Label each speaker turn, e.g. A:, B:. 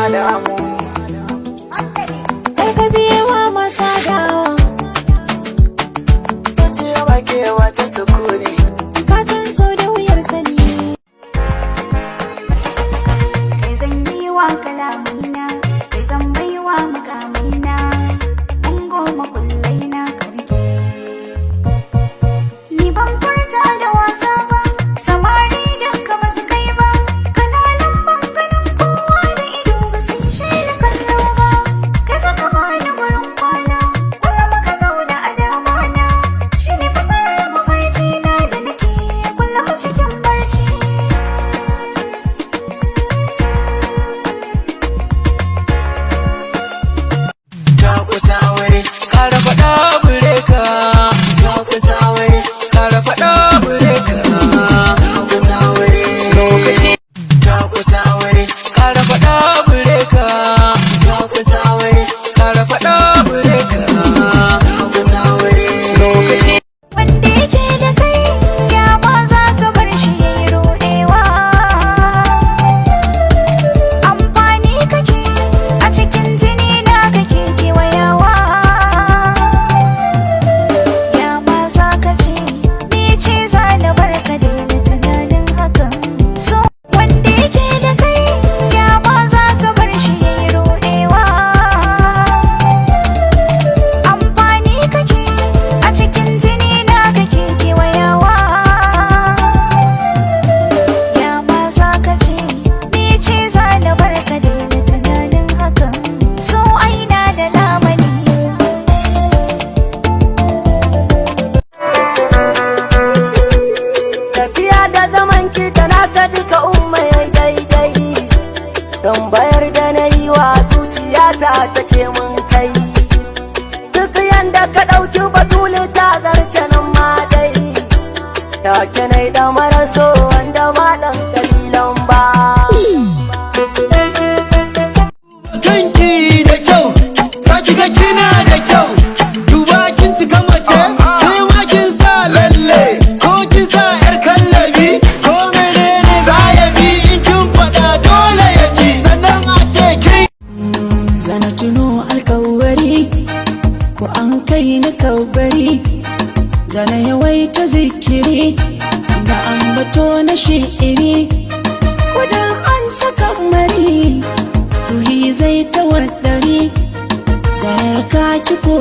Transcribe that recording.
A: Alamu.
B: Kar ka biye wa masu dawa.
A: Zuciya ba kewa ta sukuni.
B: Ka san so da wuyar sani.
C: Kai zan yi wa kalamaina, kai zan baiwa mukamaina, ungo makullai na karke. Ni ban furta da wasa ba, samari duka ba su kai ba, kananan banganin kowa da ido ba su yi shaida kallo ba. Kai saka bani gurin kwana, kullum ka zauna a damana, shi ne fasarar mafarki na da nake kullum cikin barci.
A: Ka kusa aure.
D: Ƙara faɗa bureka.
A: Ka kusa aure.
D: Ƙara faɗa bureka.
A: Ka kusa aure.
D: Lokaci.
A: Ka kusa aure.
D: Ƙara faɗa bureka.
A: Ka kusa aure.
D: Ƙara faɗa bureka.
A: Ka kusa aure.
D: Lokaci.
C: Wanda yake da kai ya ba za ka bar shi ya yi rudewa. Amfani kake a cikin jini na kake kewayawa. Ya ma za ka ce ni ce za na bar ka, daina tunanin hakan. So wanda yake da kai ya ba za ka bar shi ya yi rudewa. Amfani kake a cikin jini na kake kewayawa. Ya ma za ka ce ni ce za na bar ka, daina tunanin hakan. So aina da lamani.
E: Tafiya da zaman ki ta nasa duka umma ya daidai. Tambayar da na yi wa zuciyata ta ce mun kai. Duk yanda ka ɗauki batuli ta zarce nan ma dai. Take na yi ɗamarar so wanda ba ɗan ƙalilan ba.
F: Kanki da kyau, saki ga kina da kyau. Duba kin cika mace, sai ma kin sa lalle, ko kin sa yar kallabi, ko menene za ya bi in kin faɗa dole ya ji, sannan a ce kin
G: Zana tuno alkawari ko an kai ni kabari. Zana yawaita zikiri da ambato na shi'iri. Ko da an saka mari, ruhi zai tawaddari. Zaya kaki ko